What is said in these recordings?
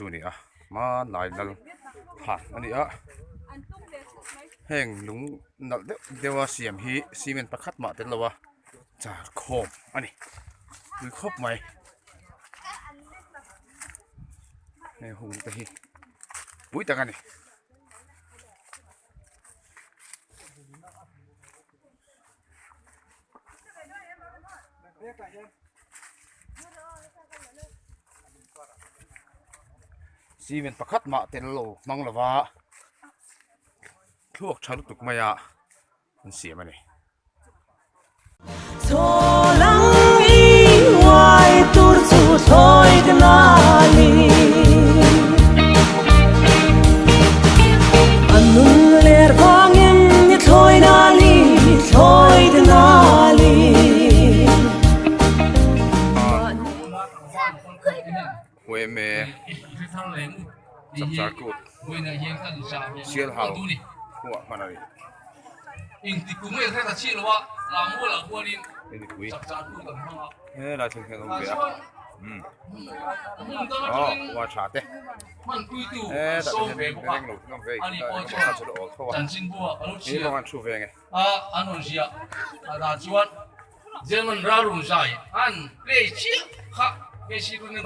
chu a ni a hmanlai lal thlan a ni a heng lung nalh deuh deuh a siam hi cement pakhat mah tel lo a char khawm a ni pui khawp mai heng hung te hi pui tak a ni. Cement pakhat mah tel lo hmang lova thluak tha lutuk mai a an siam a ni. Huaime chapchar kut sialhau khuah hman a ni. Helai thleng hian a awm ve a aw khua tha te hetah te hian eng lo thing awm ve a engemaw kha chu a awl tho a he bawng an thu ve nge.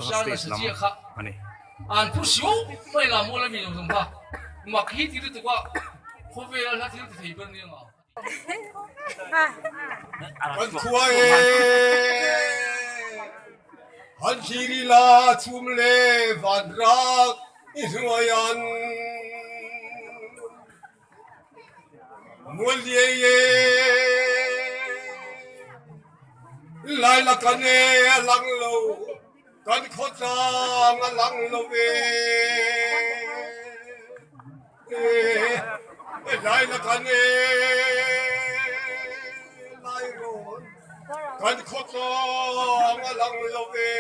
Stage lam a ni. Kan khua e han thlir ila chhum le vanrak i hnuaian mual liai e lai la kan e a lang lo kan khawtlang a lang lo e. Lai la kan e lai rawn kan khawtlang a lang lo e.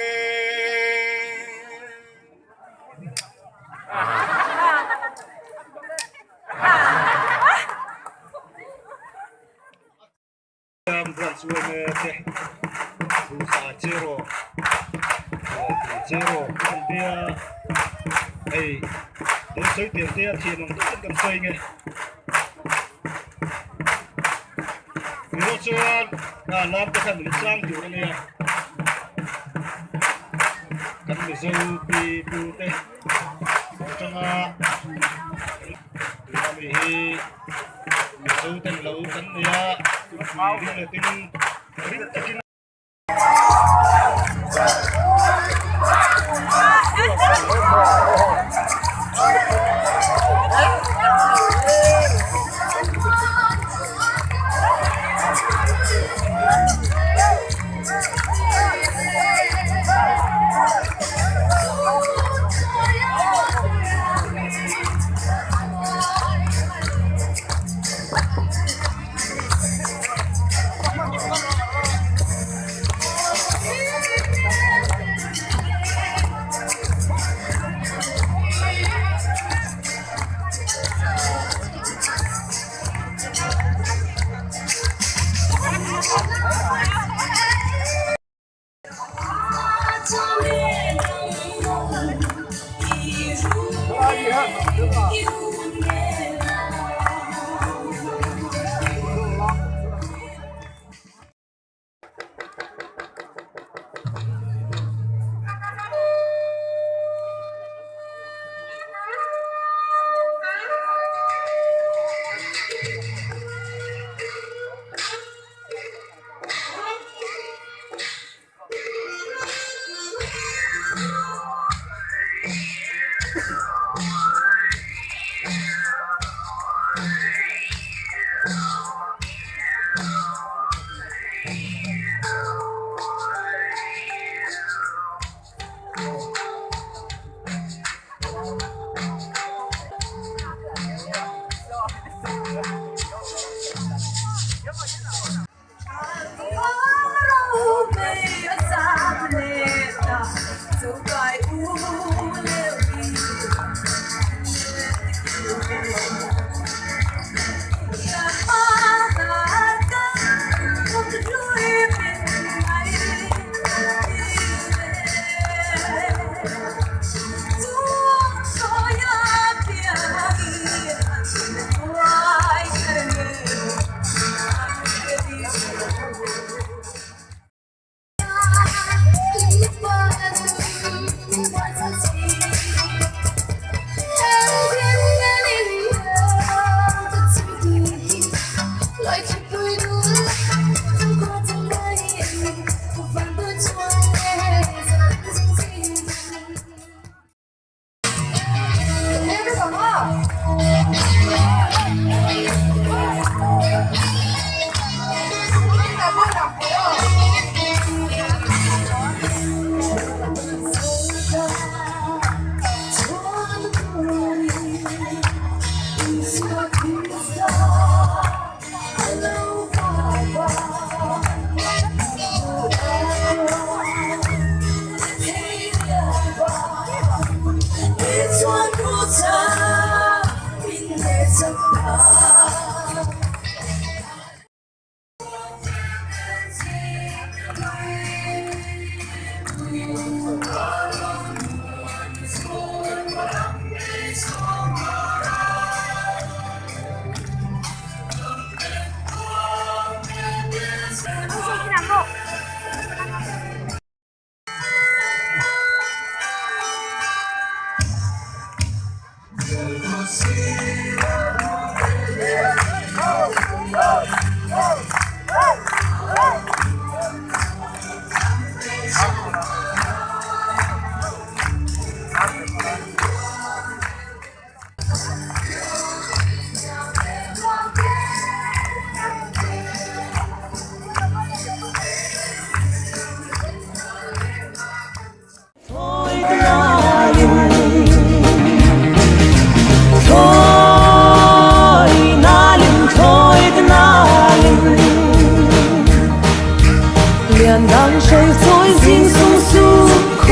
脸当谁最轻松速快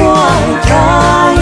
开。